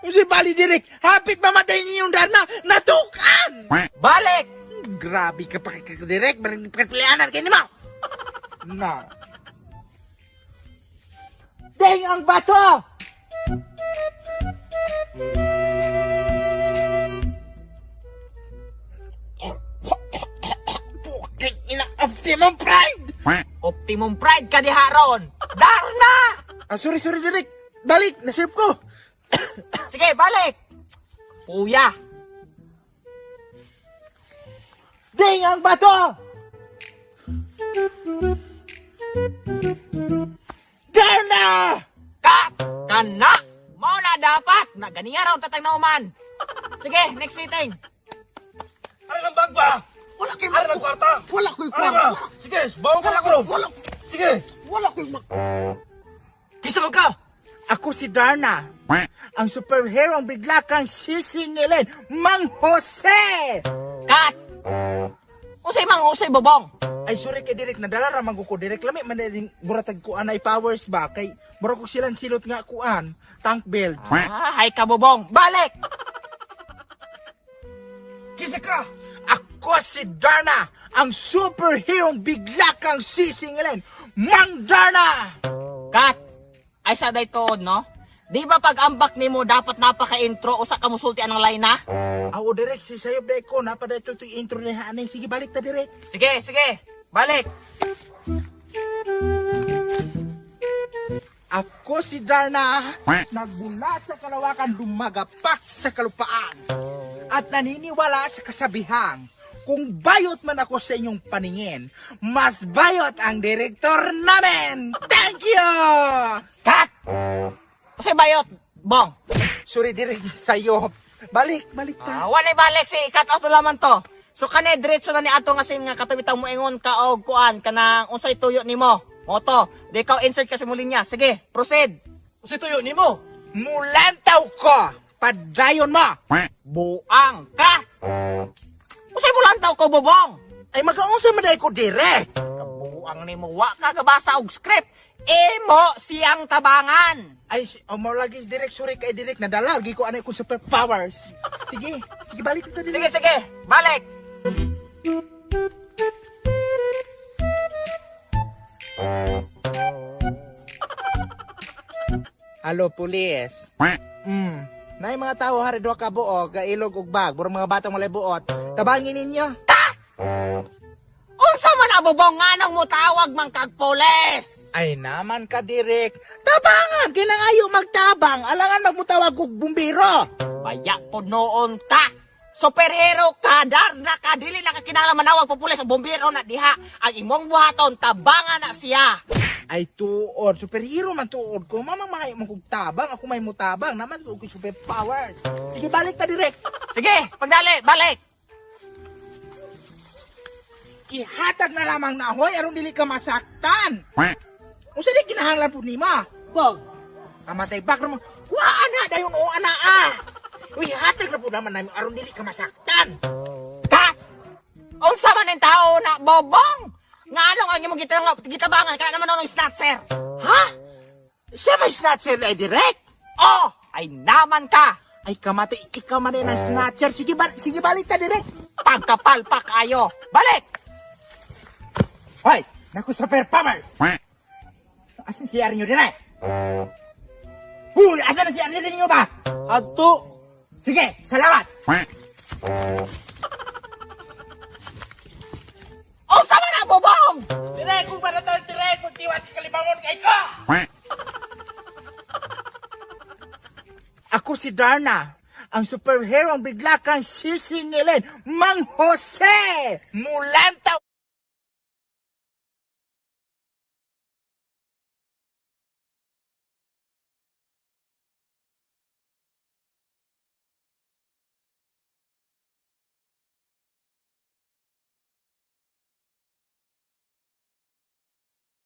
Unsay bali, Direk? Hapit mamatay niyong Darna, natukan! Balik! Grabe ka pa kay Direk, pilianan kay nimo. Na. Deng ang bato! Puking ina, Optimum Pride! Optimum Pride ka diha ron. Darna! Ah, sorry, sorry, Direk. Balik, naserve ko. Sige, balik! Puya! Ding ang bato! Darna! Cut! Kana! Mao na dapat! Na ganiya raw tatang nauman. Sige, next sitting. Ano ng bag ba? Wala kay Ano ng kwarta? Wala ko'y Ano ba? kwarta. Sige, bawang ka lang ko. Wala, Sige. wala ko'y mak... Kisa man ka. Ako si Darna, ang superhero ang bigla kang sisingilin, Mang Jose! Cut! Usay Mang Usay Bobong. Ay, sorry kay Direk, nadala ra man ko Direk. Lami man din buratag kuan ay powers ba? Kay murag ko silang silot nga kuan, tank build. Ah, hay ka Bobong. Balik! Kisa ka. Ako si Darna, ang superhero ang bigla kang sisingilin, Mang Darna! Cut! Ay sa day tuod, no? Di ba pag ambak nimo dapat napaka-intro usa ka musulti anang line na? Awo Direk, si sayob day ko, napada ito ito intro ni Haning. Sige, balik ta Direk. Sige, sige. Balik. Ako si Darna, nagbula sa kalawakan, lumagapak sa kalupaan. At naniniwala sa kasabihang, kung bayot man ako sa inyong paningin, mas bayot ang direktor namin! Thank you! Cut! Usay bayot, Bong. Sorry, Direk, sa'yo. Balik, balik Ah, ta. walay balik si cut out na laman to. So kani diretso na ni ato nga sin nga katawitaw mo ingon ka og kuan kanang unsay tuyo nimo. Moto, di ka insert kasi mo linya. Sige, proceed. Usi tuyo nimo. Mulantaw ko! Padayon mo! Buang ka. Unsay mulantaw ko Bobong? Ay, magaunsa man dahil ko, Direk! Kabuang nimo wa ka gabasa og script. Imo siyang tabangan. Ay, oh, mo lagi Direk, sorry kay Direk, nadala, lagi ko anay ko super powers. Sige, sige, balik ta, Direk. Sige, sige, balik. Halo, pulis. Nay mga tao hari duha ka buok, gailog og bag, burong mga batang walay buot. Tabangin ninyo. Unsa man na Bobong nganong mo tawag man kag pulis? Ay naman ka Direk. Tabangan kay nangayo magtabang, alangan magmutawag og bumbero. Baya po noon ka. Superhero ka, Darna ka, dili na ka kinahanglan manawag po pulis o bumbero na diha. Ang imong buhaton, tabangan na siya. Ay tuod, superhero man tuod ko. Mamang mahayo man kog tabang, ako may mutabang, naman ko og super powers. Sige, balik ta Direk. Sige, pagdali, balik. Ihatag na lamang na hoy aron dili ka masaktan. Unsa di kinahanglan pud nimo? Bag. Amatay bak mo. Kuhaan na dayon o ana ah. Uy, hatag na po naman namin aron dili ka masaktan. Ka! Unsa man ang tao na Bobong? Nga anong ang imong gitabangan kaya naman ng snatcher? Ha? Siya may snatcher na direct? Oh, ay naman ka. Ay kamati, ikaw man din ang snatcher. Sige, ba, sige balik ta direct. Pagkapalpak ayo. Balik! Hoy, naku super powers. Asan si Arnyo din eh? Uy, asan na si Arnyo din ba? Adto. Sige, salamat. Unsa man ang Bobong? Direk, kung para tayo direk, magtiwas sa kalibangon kay ko. Ako si Darna, ang superhero ang bigla kang sisingilin, Mang Jose! Mulantaw!